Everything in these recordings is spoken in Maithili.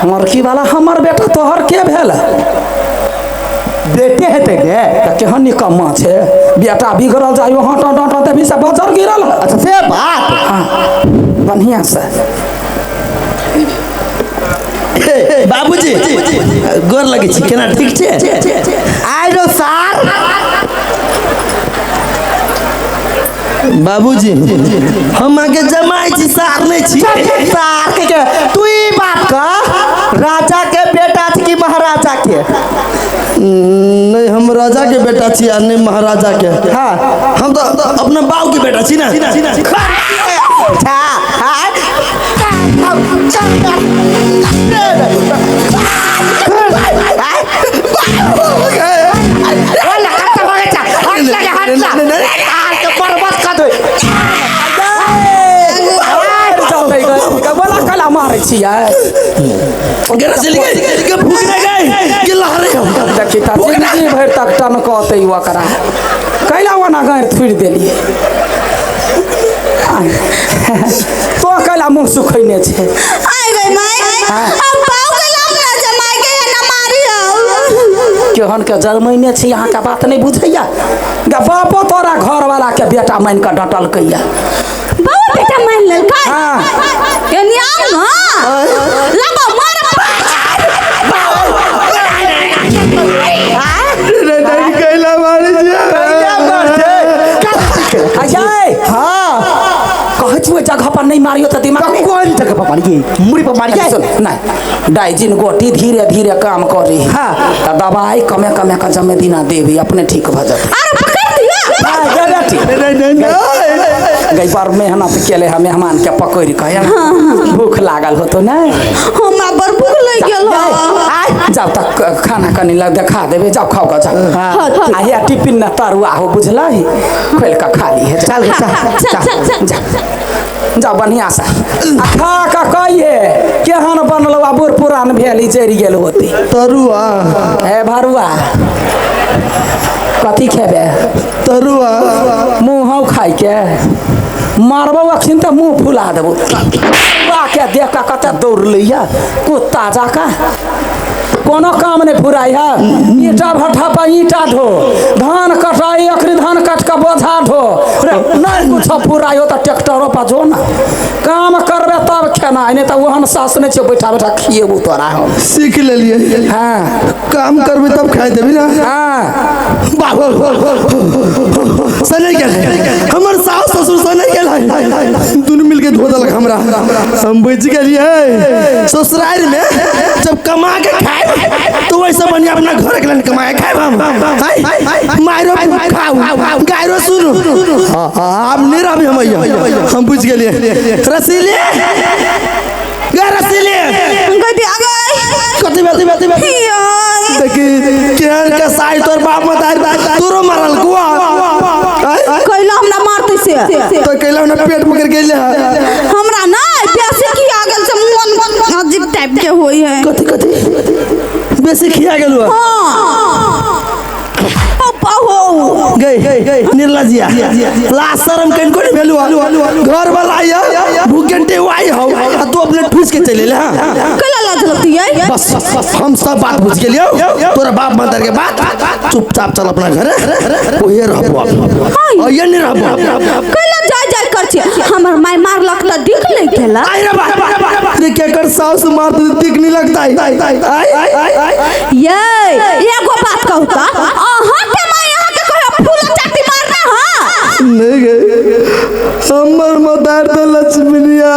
मरकी वाला हमर बेटा तोहर के भेल? बेटे हेतै गे। तऽ केहन निकम्मा छै, बेटा बिगड़ल जाइयो। हँ, टन टन टन से बजर गिरल। अच्छा, से बात। हाँ, बढ़िया से। बाबूजी, गोर लगै छी। केना, ठीक छै? आइ रो सार। बाबूजी, हम अहाँके जमाइ छी, सार नहि छी। सार के तू ई बात कह, राजा के बेटा छी कि महाराजा के? नहीं, हम राजा के बेटा छी आ नहीं महाराजा के। हम तो अपना बाप के बेटा छी ना। अच्छा, हाँ। बोला, कला मारै छियै? गेला चलि गई के फूकने गई के लहरे। देखी तऽ जिंदगी भरि तक टनकतै ओकरा। कैला ओना गाँरि थुड़ि देलियै? तो कैला मुँह सुखैने छै? आइ गई माई, अब बाऊ के लाम ना जमाई के ना मारी हो। केहन के जरमैने छै, अहाँके बात नहि बुझैया गे। बापो तोरा घरवाला के बेटा मानि कऽ डटलकैया। बाऊ बेटा मान लेलकै? हाँ। एनी आउ ना, लबा मार। कैला मारे छी? अजय। हाँ। कहै छी ओहि जगह पर नहि मारियो तऽ दिमाग नहि। कोन जगह पर मारिए? मुड़ी पर मारिए? सुन, नहि, डाइजिन गोटी धीरे धीरे काम करी। तऽ दवाई कमे कमे कऽ जमे दिना देबी, अपने ठीक भऽ जेतै। अरे, पकड़ दिया। हाँ, गे बेटी। नहीं नहीं नहीं। गई, बड़ मेहनत केले है, मेहमान के पकड़ि कऽ। भूख लागल होतो नहि? हमरा बड़ भूख लागि गेल हो। जाओ तक खाना कनि लग देखा देबे, जाओ, खाओ कऽ जाओ। हाँ। आ हे, टिफिन न तरुआ हो, बुझलही? खोलि कऽ खा लीहे। चल, चल। चल चल चल। जा जाओ, बढ़िआँ से आ खा कऽ कहिए केहन बनलो। आ बूढ़ पुरान भेल ई, जरि गेल होती। तरुआ। हे भरुआ, कथी खेबे? तरुआ। मुँह हौ खाइके मारबौ अखन तऽ मुँह फुला देबौ। के देख कऽ कते दौड़लैया कुत्ता जाका। कोनो काम नहि फुराइ है। ईंटा भट्ठा पर ईंटा ढो, धान कटाई, अखनी धान काट कऽ बोझा ढो। रे, नहि कुछो फुराइ हो तऽ ट्रैक्टरो पर जो ना। काम करबे तब खेनाइ, नहि तऽ ओहन सास नहि छै, बैठा बैठा खिएबू तोरा हम। सीख लेलिए। काम करबे तब खाइ देबी ना? हाँ। बाह, सने गेल हमर सास ससुर, सने गेल। दुनू मिलके धो देलक हमरा, हम बचि गेलिए। ससुराल में जब कमा के खाए तो वैसे बढ़िया अपना घर के कमा के खाए हम। हाय, मारो खाऊ, गायरो सुनू। हाँ, हाँ, अब नहीं रहबी हम अइया, हम बुझ गेलिए। रसीले गे, रसीले। गदी आ गई। कथी कथी कथी कथी? यार। देखी, केहन के साई तोर बाप मतारी तोरो मारल कुआ। कैला हमरा मारते से? तो कैला ना पेट पकड़ के ले? हमरा ना बेसी की आ गेल से मन अजीब टाइप के होई है। कथी कथी, बेसी खिया गेलु? हाँ, अब्बा हो। गई निर्लजिया, लाज शरम कनको नहीं भेलु। घर वाला आया भूखेंटे आई हो आ तू अपने ठूस के चले ले। हां। कैला लाज लगती है? बस बस, हम सब बात बुझ गेलियो, तोरा बाप मदर के बात। चुपचाप चल अपना घरे, ओहे रहबो अब, और ये नहीं रहबो। कैला जाय जाय कर छी? हमर माय मारलक त दिख नहीं गेला? आई रे बाप रे, केकर सास मारते दिख नहीं लगता है? आई आई आई। ये एगो बात कहू त, अहाँ के माय अहाँ के कहियो फूल चाटी मारना? हां। नहीं गए, हमर मदार तो लक्ष्मीनिया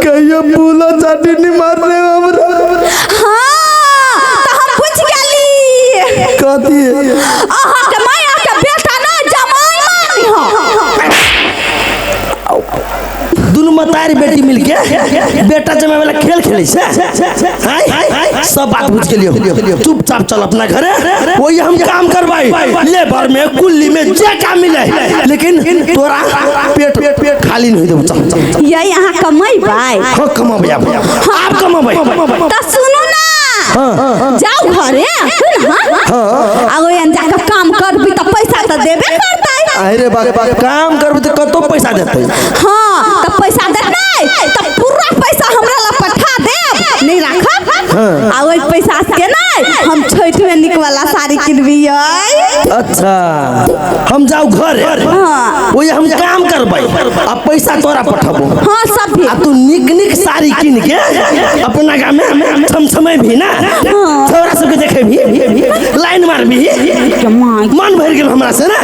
कहियो फूलो चाटी नहीं मारने हमरा। हाँ, त हम बुझ गेली। कथी? अहाँ के माय अहाँ के बेटा ना, जमाई मारनी हो। दुनू मतारी बेटी मिलके बेटा जमाई वाला खेल खेले छै। हाय, सब बात बुझ गेलियो। चुपचाप चल अपना घरे, वही हम काम करवाई, लेबर में, कुल्ली में, जे काम मिले, लेकिन तोरा पेट पेट पेट खाली नहीं देबो। चल चल चल। ये अहाँ कमैबै? हाँ, कमाबै आब, आब कमाबै। त सुनू ना, जाओ घरे आ ओहन जाके काम करबी त पैसा त देबे करतै। अरे बाप, काम करबै तऽ कतो पैसा देतै? हाँ, त पैसा देतै त पूरा पैसा हमरा ला पठा देब, नहीं राखब आ ओहि पैसा के नहीं हम छठ में निक वाला साड़ी किनबियै। अच्छा हम जाऊ घर। हाँ। वही हम काम करबै आ पैसा तोरा पठबो। हाँ सब भी। आ तू निक निक साड़ी किन के अपना गाँव में छमछमै भी ना, छोरा सबके देखे भी, लाइन मार भी, मन भरि गेल हमरा से ना।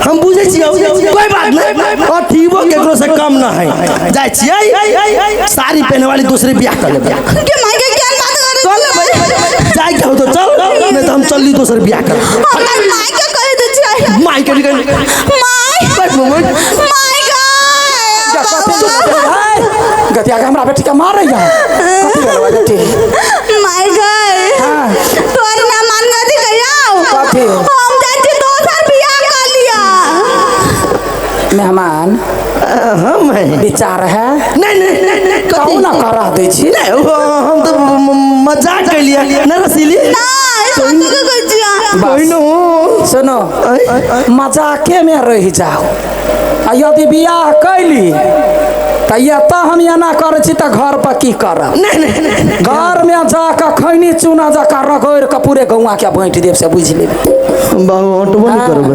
हम बुझै छियै कोई बात नहीं, अथीबो केकरो से कम न है। जाइ छियै साड़ी पहने वाली दूसरे बियाह कर लेबै। के माय के ज्ञान बात चल लेबै, जाइ के हो तो चल, नहीं तो हम चलली दोसर बियाह कर। हमरा माय के कहि दै छियै। माय के निकल। My my God. गतिया के हमरा बेटी के मारै है। कथी भेलौ बेटी? My गए तोर मेहमान गति कहियो कथी? हम जाइ छी दोसर बियाह कर लिया। मेहमान हम है विचार है नहीं नहीं नहीं नहीं कहू ना करा दै छी। नहीं हम तो मजाक कैलियै ना रसीली। नहीं सच के कहै छियै। कोई न हो सुनो मजाके में रह जाओ आ यदि बियाह कैली तऽ एतऽ हम एना करै छी तऽ घर पर की करब? नहीं नहीं नहीं घर में जाकऽ खैनी चूना जकाँ रगड़ि कऽ पूरे गौआ के बाँटि देब से बुझि लेब। बाबू हटबो नहीं करबै।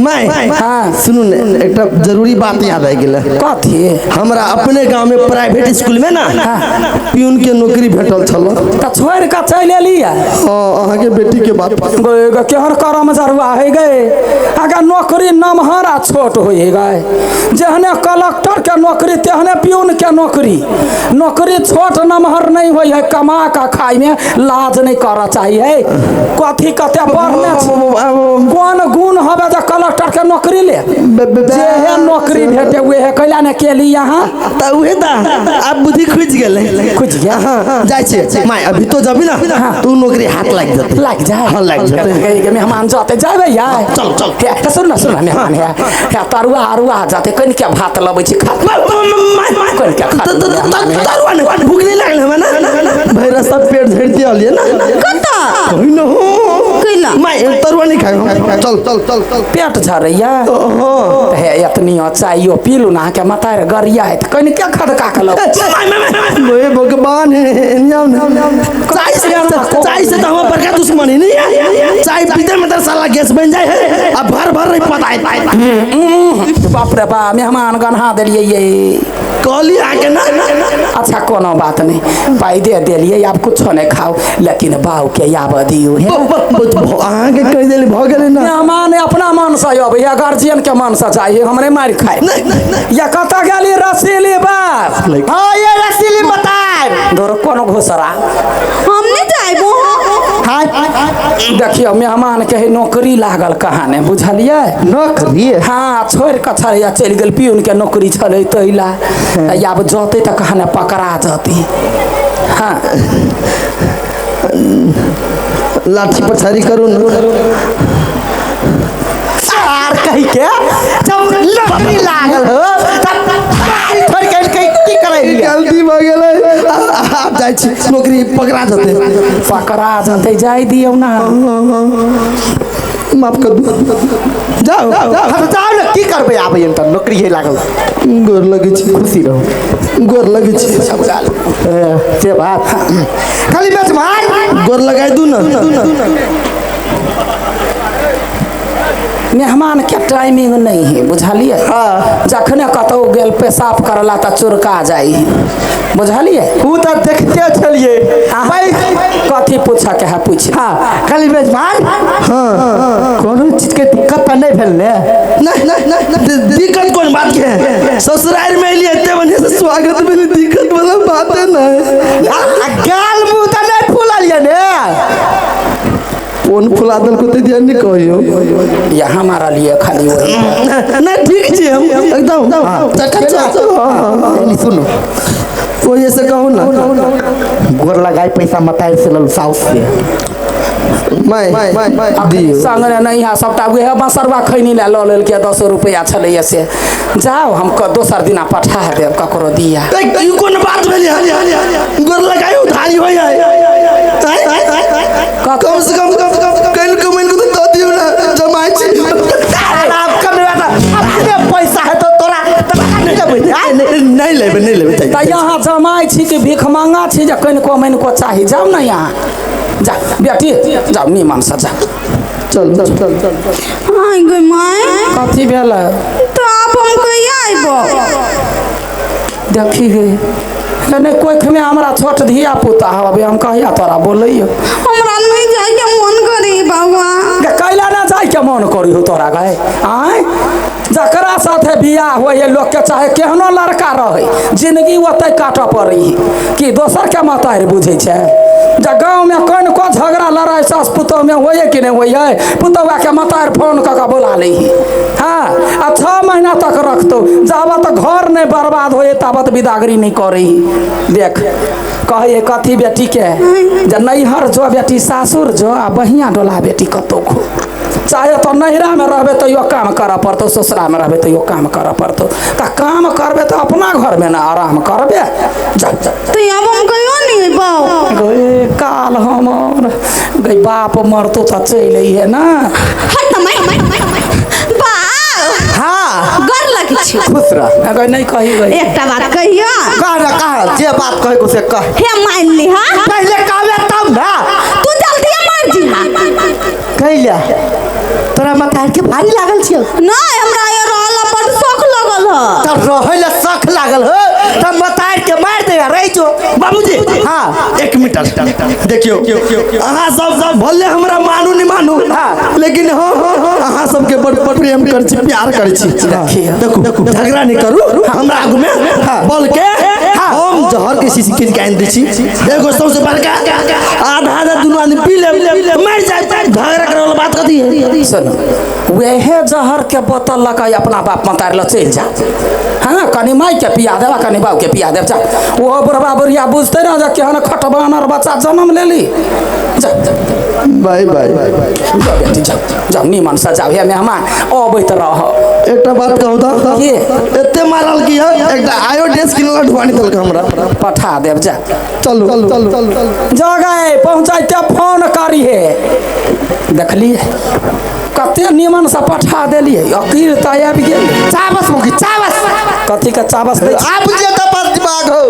My हाँ। सुनू ने एकटा जरूरी बात याद आबि गेलै। कथी? हमरा अपने गाँव में प्राइवेट स्कूल में ना प्यून के नौकरी भेटल छल। तऽ छोड़ि कऽ चलि एलियै? हाँ अहाँके बेटी के बात। गए गे केहन करम जरुआ है गए, अगर नौकरी नमहर आ छोट होइ है गए, जेहने कलेक्टर के नौकरी तेहने प्यून के नौकरी। नौकरी छोट नमहर नहीं होइ है, कमा कऽ खाइ में लाज नहीं करऽ चाहिए। कथी कते पढ़ने छी, कोन गुण हवे जे कलेक्टर के नौकरी ले? जेहे नौकरी भेटे उहे कैला ने केली यहाँ। तऽ उहे तऽ आब बुद्धि खुजि गेलै। खुजि गेल? हाँ जाइ छियै my, अभी तो जबी ना तू नौकरी हाथ लागि जेतै। लागि जाए? हाँ लागि जेतै। गए गे मेहमान जते जाबै यार। चल चल। हे सुन ना सुन ना मेहमान हे हे तरुआ अरुआ जते कनिके भात लबै छी खा। कनिके खा। तरुआ नहि भूख नहीं लागल हमरा ना, भैरा सब पेट झड़ि दियल ना। कतऽ कहि न हो कैला? My तरुआ नहीं खाइ हम। चल चल चल चल। पेट झरैया हे एतनी चाइयो पीलू ना अहाँके मतार गरिया है तऽ कनिके खदका के लबै छी। हे भगवान हे चाय से तो हमारा बड़का दुश्मनी नहीं है। चाय पीते में तो साला गैस बन जाए है आ भर भर नहीं पता है। बाप रे बा मेहमान गन्हा देलियै ये कहली आके ना। अच्छा कोनो बात नहीं, पाइ दे देलियै आब कुछो नहीं खाओ, लेकिन बाऊ के आबऽ दियौ। हे अहाँके कहि देली भऽ गेलै ना। मेहमान अपना मन से अबै है, गार्जियन के मन से चाहिए, हमरे मारि खाए। या कतऽ गेली रसीली बाप? हाँ ये रसीली बताए धोर कोनो घोसरा हम नहीं जाइबो। हाँ देखियौ मेहमान के है नौकरी लागल कहाँ ने बुझलियै? नौकरी? हाँ छोड़ि कऽ छलैया चलि गेल प्यून के नौकरी छलै तैला, आब जतै तऽ कहाँ ने पकड़ा जतै। हाँ लाठी पछाड़ी करू ना आर कही के जब नौकरी लागल हो तब छोड़ के की करै? गलती भऽ गेलै। आब जाइ छी नौकरी पकड़ा जेतै। पकड़ा जतै जाइ दियौ ना। माफ कर दू जाओ। हम जाओ ने की करबै आबै तऽ नौकरी हे लागल। गोर लगै छी। खुशी रहू। गोर लगै छी। से बात खाली मेजबान गोर लगाइ दू ना। मेहमान के टाइमिंग नहीं है बुझलियै? जखने कतौ गेल पेशाब करला तऽ चुरका जाइ है बुझलियै? उ तऽ देखते छलियै। कथी पूछऽ के है पूछ। हाँ खाली मेजबान हाँ कोनो चीज के दिक्कत तऽ नहीं भेल ने? नहीं नहीं नहीं दिक्कत कोन बात के है? ससुराल में एलियै एते बढ़िया से स्वागत भेलै, दिक्कत वाला बात है नहीं। गाल मुँह तऽ नहीं फूलल ये ने? कोन फुला देलको ते ध्यान नहीं कहियो। यहाँ मारलियै खाली वही। नहीं ठीक छी हम एकदम चकाचक। हाँ सुनू कोई से कहू ना गोर लगाई पैसा मताई से लल साउस से my दियौ। संग नहीं है सबटा उएह बसरवा खैनी लए लऽ लेलकै 10 रुपैआ छलैया से। जाओ हम दोसर दिना पठा देब ककरो दिया। ई कोन बात भेलै? गोर लगाई उधारी होय है कम से कम कल कमेल को तो दियौ ना जमाइ छी। आप कमेवा त अपने पैसा है तो तोरा नहीं लेबै। नहीं लेबै नहीं लेबै। तैयो यहाँ जमाइ छी कि भिखमंगा छी जे कनिको मनिको चाही। जाउ ने यहाँ, जा बेटी जाउ निमन से जा। चल चल चल चल। हाँ गई माय, कथी भेल? तो आप हम कहिया आइबो? देखी गे नहीं कोख में हमरा छोट धिया पुता हवे, हम कहिया तोरा बोलैयो? हमरा नहीं जाए के मन करी बाबा। कैला ना जाए के मन करी हो तोरा गए? आय जकरा साथे बियाह होइ है लोग के, चाहे केहनो लड़का रहे, जिंदगी ओतै काटऽ पड़ै है कि दोसर के मतारि बुझै छै। जे गाँव में कनिको झगड़ा लड़ाइ सास पुतोह में होइए कि नहि होइ है, पुतहुआ के मतारि फोन कऽ के बोला लै है। हाँ, आ 6 महीना तक रखतौ, जाबत घर नहि बर्बाद होइए ताबत बिदागरी नहि करै। देख कहै कथी बेटी के, जे नैहर जो बेटी सासुर जो आ बहिया डोला बेटी कतौ खो, चाहे तो नैहरा में रहबे तैयो काम करऽ पड़तौ, ससुरा में रहबे तैयो काम करऽ पड़तौ। तऽ काम करबे तऽ अपना घर में ना आराम करबे। जा जा। तो अब हम कहियो नहीं अइबो? गे काल हमर गई बाप मरतो तऽ चलि अइहे ना। हट माय बा। हाँ गर लगी छी। खुश रह। अगर नहीं कही गई एकटा बात कहियो? कह ना कह, जे बात कहे को से कह। हे मान ली। हाँ पहले कहबे तब ना। तू जल्दी मर जी। कैला तोरा मतार के भारी लागल छियौ? नहीं हमरा ये रहला बड़ शौक लगल ह। तब रहै ला शख लागल हो तब मतार के मार दे रह जो। बाबूजी हाँ एक मिनट देखियो, अहाँ सब भले हमरा मानू नहीं मानू, लेकिन हम अहाँ सबके बड़ प्रेम कर छी, प्यार कर छी। देखू झगड़ा नहीं करू हमरा आगू में, बोल के हम जहर के शीशी कीन के आनि दै छी, एगो सबसे बड़का आधा आधा दुनू आदमी पी लेब, मर जाए। झगड़ा करे वाला बात कथी है? सुन वह जहर के बोतल लऽ के अपना बाप मतार लऽ चलि जा। हाँ कनि माय के पिया देब कनि बाप के पिया देब। जा ओहो बुढ़बा बुढ़िया बुझते ना जे केहन खटबानर बच्चा जन्म लेली। जा बाय बाय जाओ बेटी जाओ जाओ निमन से जाओ, हे मेहमान अबैत रह। एकटा बात कहू तऽ के? एते मारल की है, एकटा आयोडेक्स किनला ढुआनी देलक हमरा, पठा देब। जा चलू चलू चलू। जा गए पहुँचाइते फोन करी हे। देखलिए कते निमन से पठा देलिए, अकीर तऽ आबि गेल। चाबस मुखी चाबस। कथी के चाबस दै छी? आब जे तऽ बस दिमाग हो।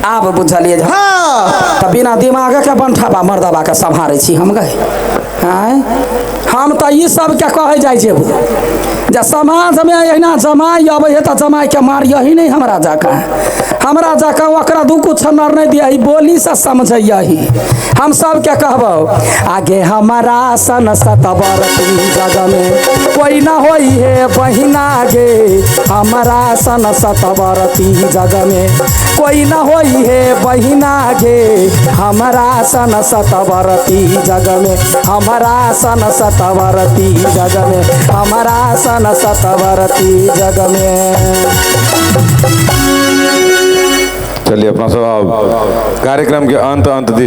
आब बुझलिए। हाँ तऽ बिना दिमागके बंठाबा मर्दबाके सम्हारै छी हम गए। आँय हम तऽ ई सबके कहै जाइ जेबू जे समाजमे एहिना जमाइ अबै है तऽ जमाइके मारियही नहि। हमरा जकाँ हमरा जकाँ ओकरा दू कुछ नर नहि दियही, बोलीसँ समझैयही। हम सबके कहबौ आगे हमारा सन सतबरती जग में कोई न होई है बहिना गे, हमारा सन सतबरती जग में कोई न होई है बहिना गे, हमारा सन सतबरती जग में, हमारा सन सतबरती जग में, हमारा सन सतबरती जग में। चलिए अपना सब कार्यक्रम के अंत अंत दिस